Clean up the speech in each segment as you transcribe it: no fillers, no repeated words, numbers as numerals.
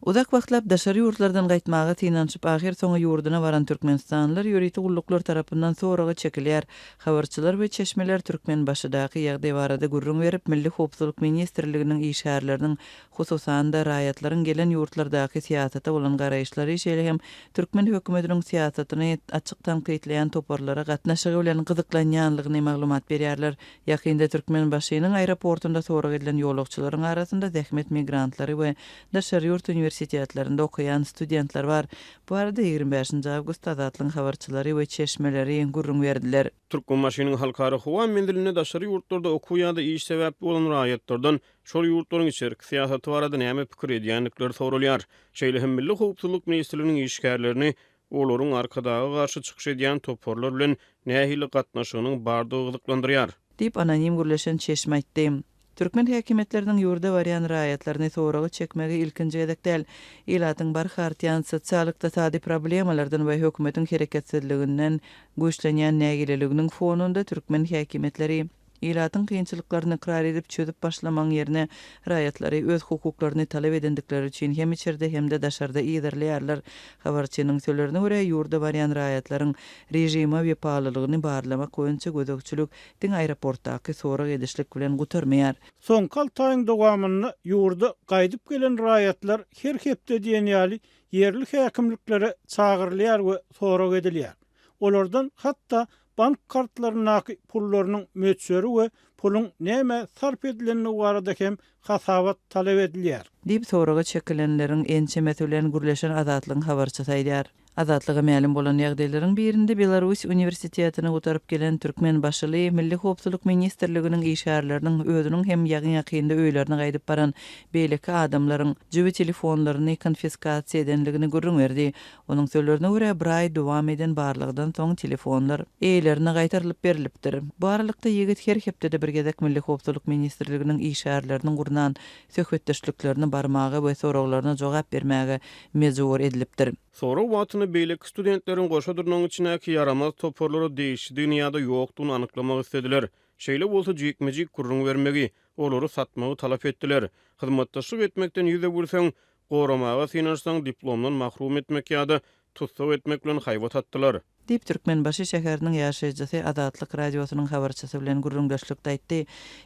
Uzak wagtlap daşary ýurtlardan gaýtmaga synanyşyp, ahyrsoňy ýurduna baran türkmenistanlylar ýörite gulluklar tarapyndan soraga çekilýär. Habarçylar we çeşmeler Türkmenbaşydaky ýagdaý barada gürrüň berip, Milli howpsuzlyk ministrliginiň işgärleriniň, hususan-da, raýatlaryň gelen ýurtlardaky syýasata bolan garaýyşlary, şeýle hem türkmen hökümetiniň syýasatyny açyk tankytlaýan toparlara gatnaşygy bilen gyzyklanýanlygyny maglumat berýärler. Ýakynda Türkmenbaşynyň aeroportunda sorag edilen ýolagçylaryň arasynda zähmet migrantlary we daşary ýurt uniwersitetlerinde okaýan studentler bar. Bu barada 25-nji awgustda Azatlygyň habarçylary we çeşmeleri gürrüň berdiler. Türkmenbaşynyň Halkara howa menzilinde daşary ýurtlarda okuw ýa-da iş sebäpli bolan raýatlardan şol ýurtlaryň içerki syýasaty barada näme pikir edýändikleri soralýar. Şeýle hem Milli howpsuzlyk ministrliginiň işgärlerini olaryň Arkadaga garşy çykyş edýän toparlar bilen nähili gatnaşygynyň bardygy gyzyklandyrýar. Diýip, anonim gürleşen çeşme aýtdy. Türkmen häkimiýetleriniň ýurda barýan raýatlaryny soraga çekmegi ilkinji gezek däl. Ilatyň barha artýan sosial-ykdysady problemalardan we hökümetiň hereketsizliginden güýçlenýän nägileliginiň fonunda türkmen häkimiýetleri Ilatyň kynçylyklaryny ykrar edip çözüp başlamagyň ýerine, raýatlary öz hukuklaryny talap edendikleri üçin hem içerde hem-de daşarda yzarlaýarlar. Habarçynyň sözlerine görä, ýurda barýan raýatlaryň režime wepalylygyny barlamak boýunça gözegçilik diňe aeroportdaky sorag edişlik bilen gutarmaýar. Soňky alty aýyň dowamynda ýurda gaýdyp gelen raýatlar her hepde diýen ýaly ýerli häkimliklere çagyrylýar we sorag edilýär. Olardan hatda bank kartlaryndaky pullarynyň möçberi we puluň nämä sarp edilendigi barada hem hasabat talap edilýär. Diýip, soraga çekilenleriň ençemesi bilen gürleşen Azatlygyň habarçysy aýdýar. Azatlyga mälim bolan ýagdaýlaryň birinde Belarus uniwersitetini gutaryp gelen türkmenbaşyly Milli howpsuzlyk ministrliginiň işgärleriniň özüniň hem ýaňy-ýakynda öýlerine gaýdyp baran beýleki adamlaryň jübi telefonlaryny konfiskasiýa edenligini gürrüň berdi. Onuň sözlerine görä, bir aý dowam eden barlagdan soň telefonlar eýelerine gaýtarylyp berlipdir. Bu aralykda ýigit her hepdede bir gezek Milli howpsuzlyk ministrliginiň işgärleriniň gurnan söhbetdeşliklerine barmaga we soraglaryna jogap bermäge mejbur edilipdir. Sorag wagtynda beýleki studentleriň goşa dyrnagyň içindäki ýaramaz toparlara degişlidigini ýa-da ýokdugyny anyklamak islediler. Şeýle bolsa jikme-jik gürrüň bermegi, olary satmagy talap etdiler. Hyzmatdaşlyk etmekden ýüz öwürseň, Goramaga synanyşsaň, diplomdan mahrum etmek ýa-da tussag etmek bilen haýbat atdylar. Diýip, Türkmenbaşy şäheriniň ýaşaýjysy Azatlyk Radiosynyň habarçysy bilen gürrüňdeşlikde aýtdy.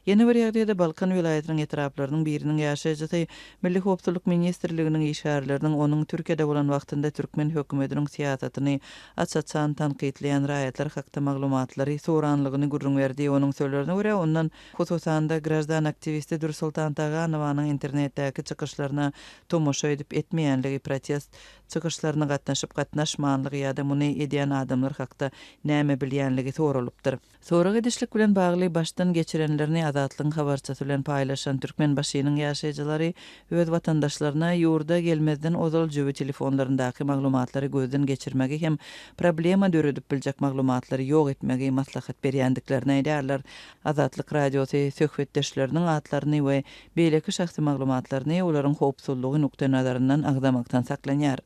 Ýene bir ýagdaýda Balkan welaýatynyň etraplarynyň biriniň ýaşaýjysy Milli howpsuzlyk ministrliginiň işgärleriniň onuň Türkiýede bolan wagtynda türkmen hökümetiniň syýasatyny aç-açan tankytlaýan raýatlar hakda maglumatlary soranlygyny gürrüň berdi. Onuň sözlerine görä, ondan Hususan-da, graždan aktiwisti Dürsoltan Taganowanyň internetdäki çykyşlaryna tomaşa edip etmeýänligi, protest çykyşlaryna gatnaşyp gatnaşmanlygy ýa-da muny edýän adamlar hakda näme bilýänligi soralypdyr. Sorag edişlik bilen bagly başdan geçirenlerini Azatlygyň habarçysy bilen paýlaşan Türkmenbaşynyň ýaşaýjylary öz watandaşlaryna ýurda gelmezden ozal jübi telefonlaryndaky maglumatlary gözden geçirmegi hem problema döredip biljek maglumatlary ýok etmegi maslahat berýändiklerini aýdýarlar. Azatlyk Radiosy söhbetdeşleriniň atlaryny we beýleki şahsy maglumatlaryny olaryň howpsuzlygy nukdaýnazaryndan agzamakdan saklanýar.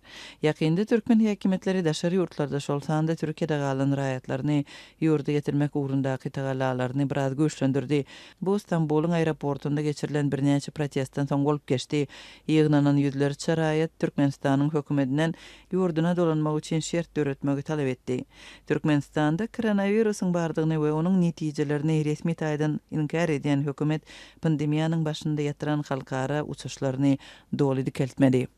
Ýakynda türkmen häkimiýetleri daşary ýurtlarda, şol sanda Türkiýede galan raýatlaryny ýurda getirmek ugrundaky tagallalaryny biraz güýçlendirdi. Bu Stambulyň aeroportunda geçirilen birnäçe protestden soň bolup geçdi. Ýygnanan ýüzlerçe raýat Türkmenistanyň hökümetinden ýurduna dolanmak üçin şert döretmegi talap etdi. Türkmenistanda koronawirusyň bardygyny we onuň netijelerini resmi taýdan inkär edýän hökümet pandemiýanyň başynda ýatyran halkara uçuşlaryny doly dikeltmedi.